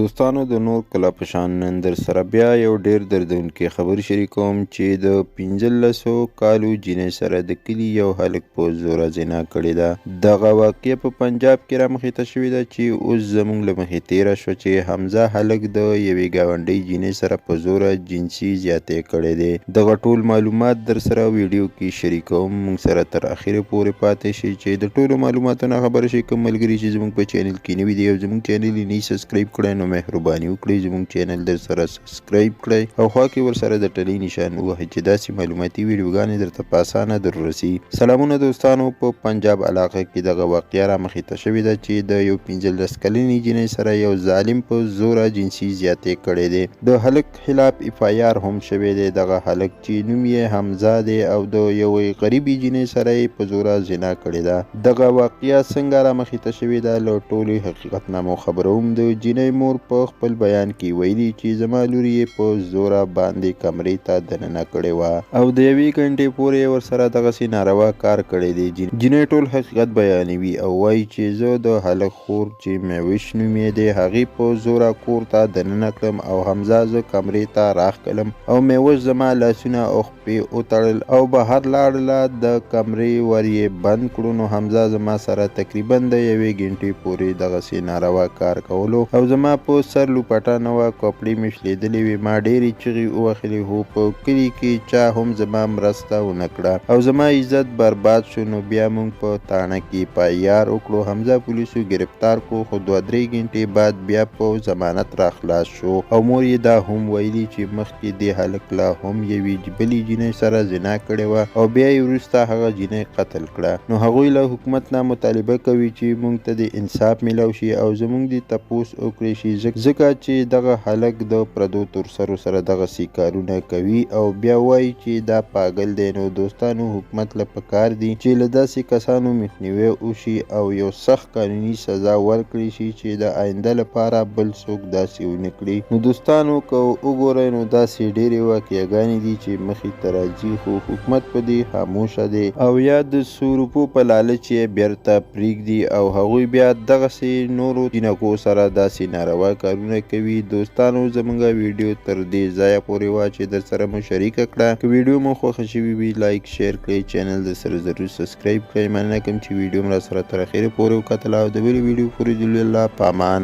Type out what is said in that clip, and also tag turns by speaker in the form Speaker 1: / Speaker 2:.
Speaker 1: دوستانو د نور کله په شان نن درسره بیا یو ډیر دردونکی خبر شریکوم چې د 15 کالو جینۍ سره د کلي یو هلک په زوره زنا کړې ده. دغه واقعه په پنجاب کې رامخې ته شوې ده چې اوس زموږ له مخې تیره شوه چې حمزه هلک د یوې ګاونډۍ جینۍ سره په زوره جنسي زیاتی کړی دی. دغه ټول معلومات درسره ویډیو کې شریکوم، موږ سره تر اخره پورې پاتې شئ چې د ټولو معلوماتو نه خبر شئ. کوم ملګري چې زموږ په چینل کې نوي دي او زموږ چینل یې نه سبسکرایب کړی نو مهرباني وکړئ زموږ چینل در سره سبسکرایب کړئ او خوا کې ورسره د ټلۍ نشان ووهئ چې داسې معلوماتي ویډیوګانې درته په اسانه در ورسي. سلامونه دوستانو، په پنجاب علاقه کې دغه واقعه رامخې ته شوې ده چې د یو 15 کلنې جینۍ سره یو ظالم په زوره جنسي زیاتی کړی دی. د هلک خلاف اف آی آر هم شوی دی. دغه هلک چې نوم یې حمزه دی او د یوې غریبې جینۍ سره یې په زوره زنا کړې ده. دغه واقعه څنګه رامخې ته شوې ده له ټولې حقیقت نه مو خبروم. د جینۍ مور په خپل بیان کې ویلي چې زما لور یې په زوره باندې کمرې ته دننه کړې وه او د یوې ګنټې پورې یې ورسره دغسې ناروا کار کړی دی. جینۍ ټول حقیقت بیانوي او وایي چې زه د هلک خور چې میوش نوم یې دی هغې په زوره کور ته دننه کړم او حمزه زه کمرې ته راښکلم او میوش زما لاسونه او خپې وتړل او بهر لاړله، د کمرې ور یې بند کړو. نو حمزه زما سره تقریبا د یوې ګنټې پورې دغسې ناروا کار کولو او زما په سر لوپټه نه وه، کپړې مې شلېدلې وې، ما ډېرې چیغې ووهلې خو په کلي کې چا هم زما مرسته ونه کړه او زما عزت برباد شو. نو بیا موږ په تاڼه کې اف آی آر وکړو، حمزه پولیسو ګرفتار کړو خو 2-3 ګنټې بعد بیا په ضمانت را خلاص شو. او مور یې دا هم ویلي چې مخکې دې هلک لا هم یوې بلې جینۍ سره زنا کړې وه او بیا یې وروسته هغه جینۍ قتل کړه. نو هغوی له حکومت نه مطالبه کوي چې موږ ته دې انصاف میلاو شي او زموږ دې تپوس وکړی شي، ځکه چې دغه هلک د پردو تورسرو سره دغسې کارونه کوي او بیا وایي چې دا پاګل دی. نو دوستانو حکومت له پکار دي چې له داسې کسانو مخنیوی وشي او یو سخت قانوني سزا ورکړی شي چې د آینده لپاره بل څوک داسې ونه کړي. نو دوستانو که وګورئ نو داسې ډېرې واقعګانې دي چې مخې ته راځي خو حکومت په دې خاموشه دی او یا د څو روپو په لالچ یې بیرته پرېږدي او هغوی بیا دغسې نورو جینکو سره داسې ناروا کارونه کوي. دوستانو زموږ ویډیو تر دې ځایه پورې وه چې در سره مو شریکه کړه. که ویډیو مو خوښه شوې وي لایک شیر کړئ، چینل در سره ضرور سبسکرایب کړئ. مننه کوم چې ویډیو مو راسره تر اخره پورې وکتله او د بلې ویډیو پورې د الله په امان.